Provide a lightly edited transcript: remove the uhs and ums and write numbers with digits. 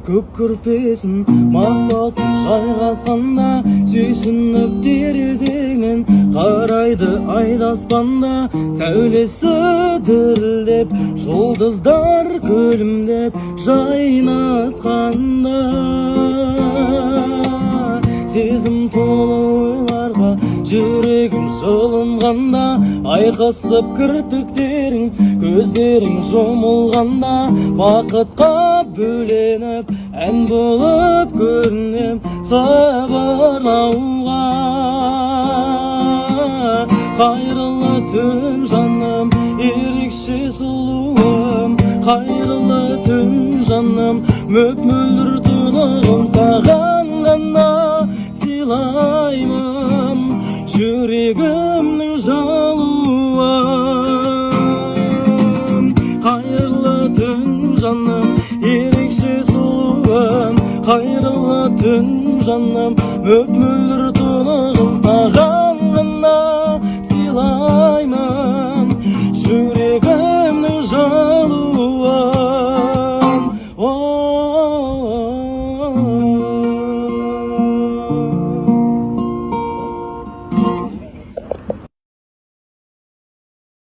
Көк көрпесін мақпал жайғасқанда, сүйсініп терезеңнен қарайды айды аспанда. Сәулесі дірілдеп, жұлдыздар күлімдеп жайнасқанда, сезім толы ойларға жүрегім жылынғанда, айқасып кірпіктерің, көздерің жұмылғанда, бақытқа бөленіп, ән болып көрінем сыбырлауға. Қайырлы түн, жаным, ерекше сұлуым! Қайырлы түн, жаным, мөп мөлдір тұнығым! Саған ғана сыйлаймын жүрегімнің жылуын. Қайырлы түн, жаным, ерекше сұлуым! Қайырлы түн, жаным, мөп мөлдір